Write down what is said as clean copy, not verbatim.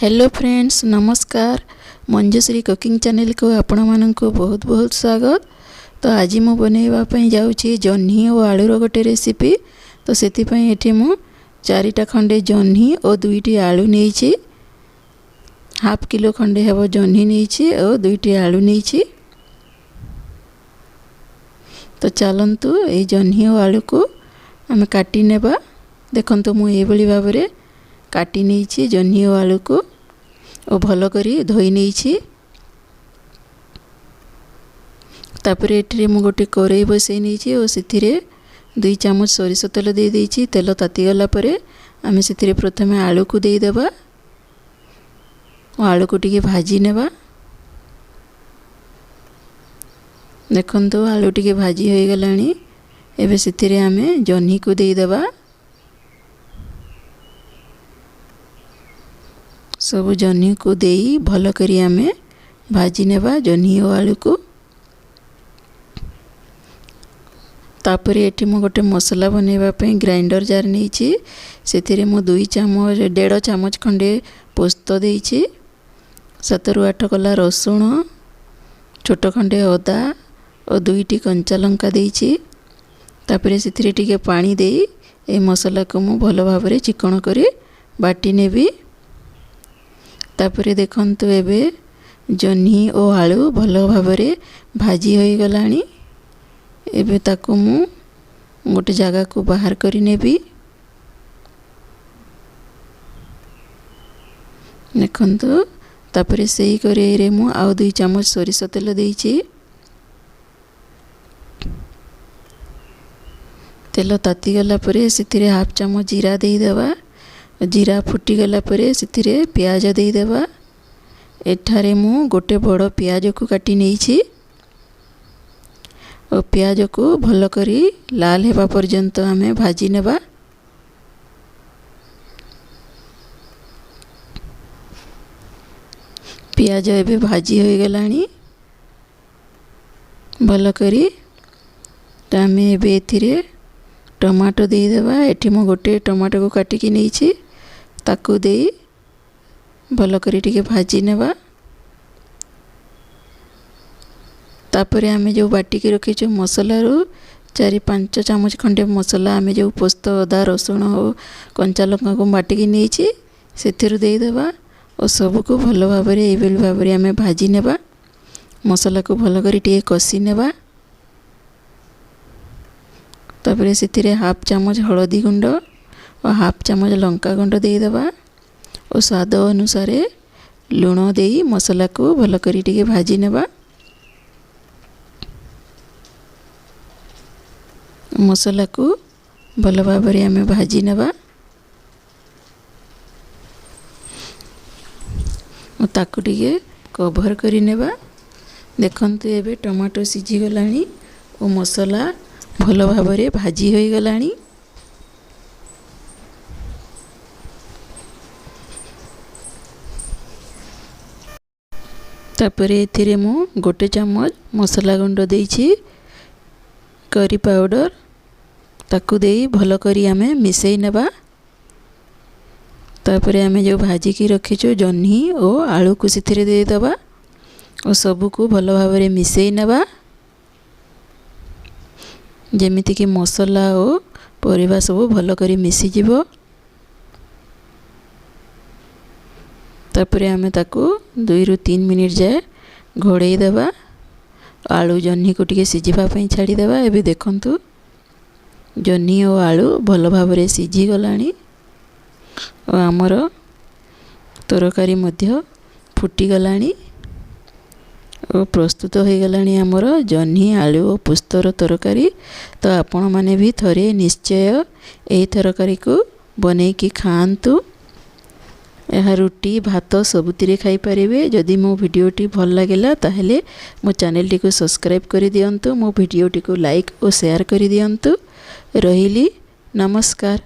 Hello friends, ନମସ୍କାର। Manjushree cooking ଚ୍ୟାନେଲକୁ ଆପଣମାନଙ୍କୁ ବହୁତ ବହୁତ ସ୍ୱାଗତ। ତ ଆଜି ମୁଁ ବନେଇବା ପାଇଁ ଯାଉଛି ଜହ୍ନି ଓ ଆଳୁର ଗୋଟେ ରେସିପି। ତ ସେଥିପାଇଁ ଏଠି ମୁଁ 4ଟା ଖଣ୍ଡେ ଜହ୍ନି ଓ 2ଟି ଆଳୁ ନେଇଛି। ହାଫ୍ କିଲୋ ଖଣ୍ଡେ ହେବ ଜହ୍ନି ନେଇଛି ଓ 2ଟି ଆଳୁ ନେଇଛି। ତ ଚାଲନ୍ତୁ, ଏଇ ଜହ୍ନି ଓ ଆଳୁକୁ ଆମେ କାଟି ନେବା। ଦେଖନ୍ତୁ, ମୁଁ ଏଇଭଳି ଭାବରେ କାଟି ନେଇଛି ଜହ୍ନି ଓ ଆଳୁକୁ ଓ ଭଲ କରି ଧୋଇ ନେଇଛି। ତାପରେ ଏଠିରେ ମୁଁ ଗୋଟେ କରେଇ ବସେଇ ନେଇଛି ଓ ସେଥିରେ 2 ଚାମଚ ସୋରିଷ ତେଲ ଦେଇଦେଇଛି। ତେଲ ତାତିଗଲା ପରେ ଆମେ ସେଥିରେ ପ୍ରଥମେ ଆଳୁକୁ ଦେଇଦେବା ଓ ଆଳୁକୁ ଟିକେ ଭାଜି ନେବା। ଦେଖନ୍ତୁ, ଆଳୁ ଟିକେ ଭାଜି ହୋଇଗଲାଣି। ଏବେ ସେଥିରେ ଆମେ ଜହ୍ନିକୁ ଦେଇଦେବା। ସବୁ ଜହ୍ନିକୁ ଦେଇ ଭଲ କରି ଆମେ ଭାଜି ନେବା ଜହ୍ନି ଓ ଆଳୁକୁ। ତାପରେ ଏଠି ମୁଁ ଗୋଟେ ମସଲା ବନେଇବା ପାଇଁ ଗ୍ରାଇଣ୍ଡର ଜାର୍ ନେଇଛି। ସେଥିରେ ମୁଁ 2 ଚାମଚ, 1.5 ଚାମଚ ଖଣ୍ଡେ ପୋସ୍ତ ଦେଇଛି, 7ରୁ 8 କଲା ରସୁଣ, ଛୋଟ ଖଣ୍ଡେ ଅଦା ଓ 2ଟି କଞ୍ଚା ଲଙ୍କା ଦେଇଛି। ତାପରେ ସେଥିରେ ଟିକେ ପାଣି ଦେଇ ଏ ମସଲାକୁ ମୁଁ ଭଲ ଭାବରେ ଚିକଣ କରି ବାଟି ନେବି। ତାପରେ ଦେଖନ୍ତୁ, ଏବେ ଜହ୍ନି ଓ ଆଳୁ ଭଲ ଭାବରେ ଭାଜି ହୋଇଗଲାଣି। ଏବେ ତାକୁ ମୁଁ ଗୋଟେ ଜାଗାକୁ ବାହାର କରି ନେବି। ଦେଖନ୍ତୁ, ତାପରେ ସେଇ କରେଇରେ ମୁଁ ଆଉ 2 ଚାମଚ ସୋରିଷ ତେଲ ଦେଇଛି। ତେଲ ତାତିଗଲା ପରେ ସେଥିରେ ହାଫ୍ ଚାମଚ ଜିରା ଦେଇଦେବା। ଜିରା ଫୁଟିଗଲା ପରେ ସେଥିରେ ପିଆଜ ଦେଇଦେବା। ଏଠାରେ ମୁଁ ଗୋଟେ ବଡ଼ ପିଆଜକୁ କାଟି ନେଇଛି ଓ ପିଆଜକୁ ଭଲ କରି ଲାଲ ହେବା ପର୍ଯ୍ୟନ୍ତ ଆମେ ଭାଜି ନେବା। ପିଆଜ ଏବେ ଭାଜି ହୋଇଗଲାଣି ଭଲ କରି। ତ ଆମେ ଏବେ ଏଥିରେ ଟମାଟୋ ଦେଇଦେବା। ଏଠି ମୁଁ ଗୋଟେ ଟମାଟୋକୁ କାଟିକି ନେଇଛି, ତାକୁ ଦେଇ ଭଲ କରି ଟିକେ ଭାଜି ନେବା। ତାପରେ ଆମେ ଯେଉଁ ବାଟିକି ରଖିଛୁ ମସଲାରୁ 4-5 ଚାମଚ ଖଣ୍ଡେ ମସଲା, ଆମେ ଯେଉଁ ପୋସ୍ତ, ଅଦା, ରସୁଣ ଓ କଞ୍ଚା ଲଙ୍କାକୁ ବାଟିକି ନେଇଛି, ସେଥିରୁ ଦେଇଦେବା ଓ ସବୁକୁ ଭଲ ଭାବରେ ଏଇଭଳି ଭାବରେ ଆମେ ଭାଜି ନେବା। ମସଲାକୁ ଭଲ କରି ଟିକେ କଷି ନେବା। ତାପରେ ସେଥିରେ ହାଫ୍ ଚାମଚ ହଳଦୀ ଗୁଣ୍ଡ ଓ ହାଫ୍ ଚାମଚ ଲଙ୍କା ଗୁଣ୍ଡ ଦେଇଦେବା ଓ ସ୍ୱାଦ ଅନୁସାରେ ଲୁଣ ଦେଇ ମସଲାକୁ ଭଲ କରି ଟିକେ ଭାଜି ନେବା। ମସଲାକୁ ଭଲ ଭାବରେ ଆମେ ଭାଜି ନେବା ଓ ତାକୁ ଟିକେ କଭର୍ କରି ନେବା। ଦେଖନ୍ତୁ, ଏବେ ଟମାଟୋ ସିଝିଗଲାଣି ଓ ମସଲା ଭଲ ଭାବରେ ଭାଜି ହୋଇଗଲାଣି। ତାପରେ ଏଥିରେ ମୁଁ 1 ଚାମଚ ମସଲା ଗୁଣ୍ଡ ଦେଇଛି, କରି ପାଉଡ଼ର। ତାକୁ ଦେଇ ଭଲ କରି ଆମେ ମିଶାଇ ନେବା। ତାପରେ ଆମେ ଯେଉଁ ଭାଜିକି ରଖିଛୁ ଜହ୍ନି ଓ ଆଳୁକୁ ସେଥିରେ ଦେଇଦେବା ଓ ସବୁକୁ ଭଲ ଭାବରେ ମିଶାଇ ନେବା, ଯେମିତିକି ମସଲା ଓ ପରିବା ସବୁ ଭଲ କରି ମିଶିଯିବ। ତାପରେ ଆମେ ତାକୁ 2ରୁ 3 ମିନିଟ୍ ଯାଏ ଘୋଡ଼େଇ ଦେବା। ଆଳୁ ଜହ୍ନିକୁ ଟିକେ ସିଝିବା ପାଇଁ ଛାଡ଼ିଦେବା। ଏବେ ଦେଖନ୍ତୁ, ଜହ୍ନି ଓ ଆଳୁ ଭଲ ଭାବରେ ସିଝିଗଲାଣି ଓ ଆମର ତରକାରୀ ମଧ୍ୟ ଫୁଟିଗଲାଣି ଓ ପ୍ରସ୍ତୁତ ହୋଇଗଲାଣି ଆମର ଜହ୍ନି, ଆଳୁ ଓ ପୋସ୍ତର ତରକାରୀ। ତ ଆପଣମାନେ ବି ଥରେ ନିଶ୍ଚୟ ଏହି ତରକାରୀକୁ ବନେଇକି ଖାଆନ୍ତୁ। ଏହା ରୁଟି, ଭାତ ସବୁଥିରେ ଖାଇପାରିବେ। ଯଦି ମୋ ଭିଡ଼ିଓଟି ଭଲ ଲାଗିଲା, ତାହେଲେ ମୋ ଚ୍ୟାନେଲଟିକୁ ସବସ୍କ୍ରାଇବ୍ କରିଦିଅନ୍ତୁ, ମୋ ଭିଡ଼ିଓଟିକୁ ଲାଇକ୍ ଓ ସେୟାର କରିଦିଅନ୍ତୁ। ରହିଲି, ନମସ୍କାର।